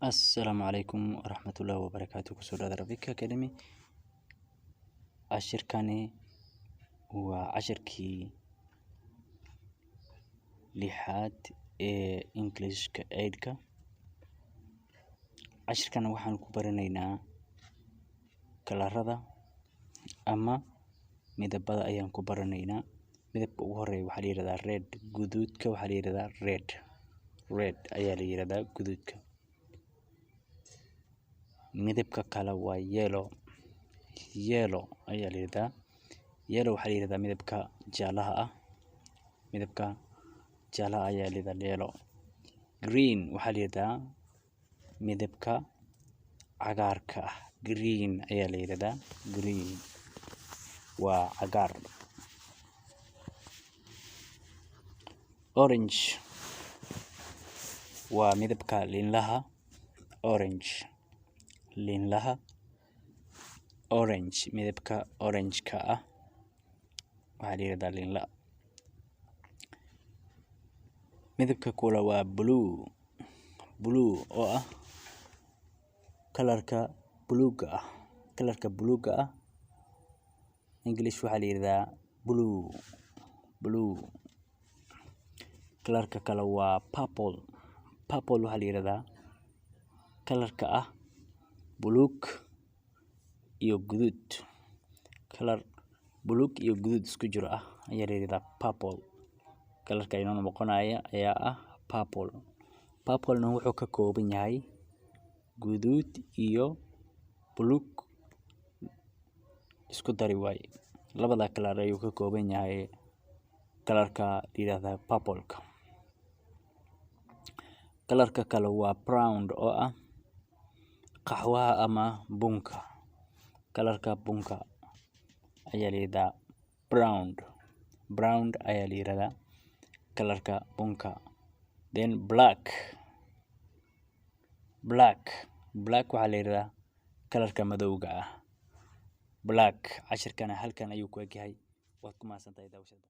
Assalaamu calaykum waraxmatullaahi wabarakaatu. Kusoo dhawaada Rafiki Academy. Cashirkani waa cashirkii lixaad ee Englishka eight-ka. Cashirkan waxaan ku baranaynaa kalarada ama midabada ayaan ku baranaynaa. Midabka ugu horeeya waxaa la yiraahdaa red. Guduudka waxaa la yiraahdaa red. Red ayaa la yiraahdaa guduudka. Midabka kale waa yellow. Yellow ayaa la yiraahdaa. Yellow waxaa la yiraahdaa midabka jaalaha ah. Midabka jaalaha ayaa la yiraahdaa yellow. Green waxaa la yiraahdaa midabka cagaarka ah. Green ayaa la yiraahdaa. Green waa cagaar. Orange waa midabka liinlaha. Orange, liinlaha. Orange, midabka orange-ka ah waxaa la yiraahdaa liinla. Midabka kale waa blue. Blue oo ah kalarka buluuga ah. Kalarka buluuga ah English waxaa la yiraahdaa blue. Blue. Kalarka kale waa purple. Purple waxaa la yiraahdaa kalarka ah buluug iyo guduud. Kalar buluug iyo guduud isku jiro ah ayaa la yiraahdaa purple. Kalarka inoo noqonaya ayaa ah purple. Purple na wuxuu ka kooban yahay guduud iyo buluug isku dari waaye. Labada kalar ayuu ka kooban yahay kalarka la yiraahdaa purple-ka. Kalarka kale waa brown oo ah qaxwaha ama bunka. Kalarka bunka ayaa la yiraahdaa brown. Brown ayaa la yiraahdaa kalarka bunka. Then black. Black. Black waxaa la yiraahdaa kalarka madowga ah. Black. Cashirkana halkan ayuu ku eg yahay. Waad ku mahadsantahay daawashada.